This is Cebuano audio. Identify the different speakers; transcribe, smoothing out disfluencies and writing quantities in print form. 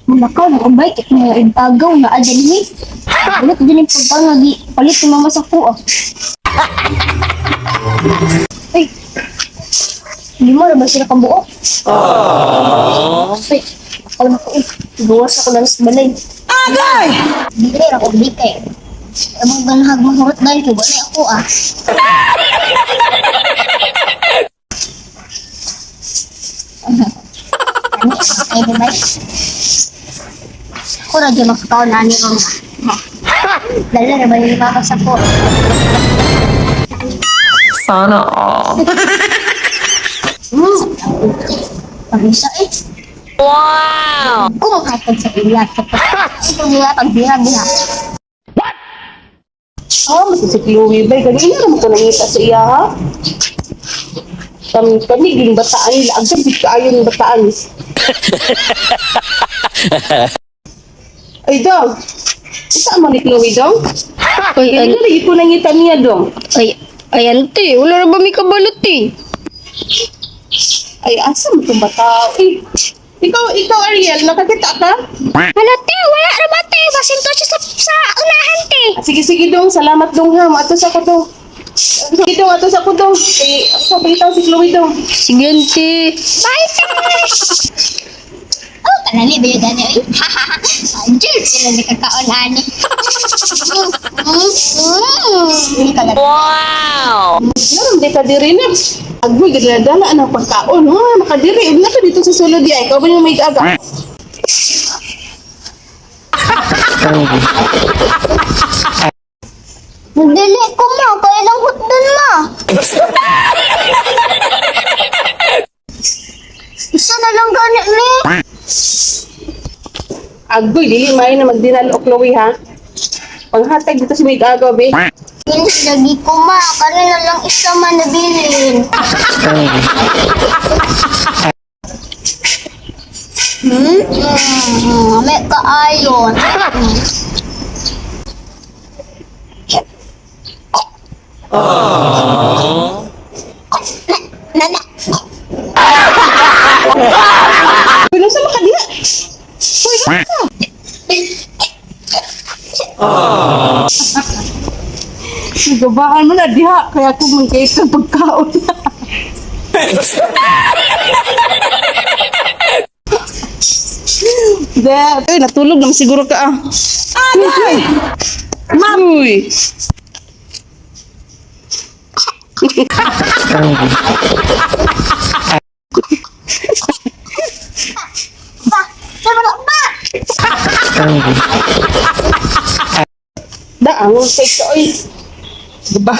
Speaker 1: Mulakaw na kong bike, ito mga ibagaw na adali. Ulit din yung pagpangagi, palit ni mama sa kuha. Ay, hindi mo na ba sila kabuok? Ay, alam ko eh, gawas ako lang sa balay.
Speaker 2: Agay!
Speaker 1: Dili ra ko bikay. Among ganahag mahurot dahil kay wala ako ah. Ani, ay di ba? Ako ra gyud makakaon ani ron. Dala ra ba ni mama sa ko?
Speaker 2: Sana all.
Speaker 1: Pag-isa eh.
Speaker 2: Wow!
Speaker 1: Kung hatag sa ila ito nila pagbiha-biha.
Speaker 3: Oh, mas si Chloe bay kanina ra mo ko nangita sa iya ha. Kami kami ging bataan nila agad gid kaayo ng bataan. Ay dong. Isa man ni Chloe dong.
Speaker 4: Ay,
Speaker 3: Kanina lagi ko nangita niya dong.
Speaker 4: ay, ay, ante, wala na ba may kabalot eh?
Speaker 3: Ay asa mo tong bata? Eh, ikaw Ariel, nakakita ka?
Speaker 1: Hala te, wala ra ba te? Basinto siya sa unahan te.
Speaker 3: Ah, sige sige dong, salamat dong ha. Ato sa ko dong. Sige dong, ato sa ko dong. Eh, ako sa si Chloe dong.
Speaker 4: Sige, ante.
Speaker 1: Bye te. Oh, kanali ba yung gani oy? Anjir, sila ni kakaon ani. Hindi ka
Speaker 2: Wow!
Speaker 3: Naram di ka diri na. Agoy, gadala ng pagkaon. Ha, makadiri. Na ka dito sa sulod di ay. Ikaw ba yung may aga?
Speaker 1: Dili ko ma, kaya lang hutdan ma. Isa na lang gani ni.
Speaker 3: Agoy, dili may na magdinalo Chloe ha. Panghatag dito sa may agaw, be.
Speaker 1: Dili lagi ko ma, kani na lang isa man nabilin. May kaayon. Nana,
Speaker 3: Pero sa makadiha. Hoy, ka. Nagabaan mo na diha kaya kung mangkait ang pagkaon. De, ay, natulog naman siguro ka ah. Agay! Uy!
Speaker 1: ba, ba, ba.
Speaker 3: Da, ang cake ka, oy. Diba?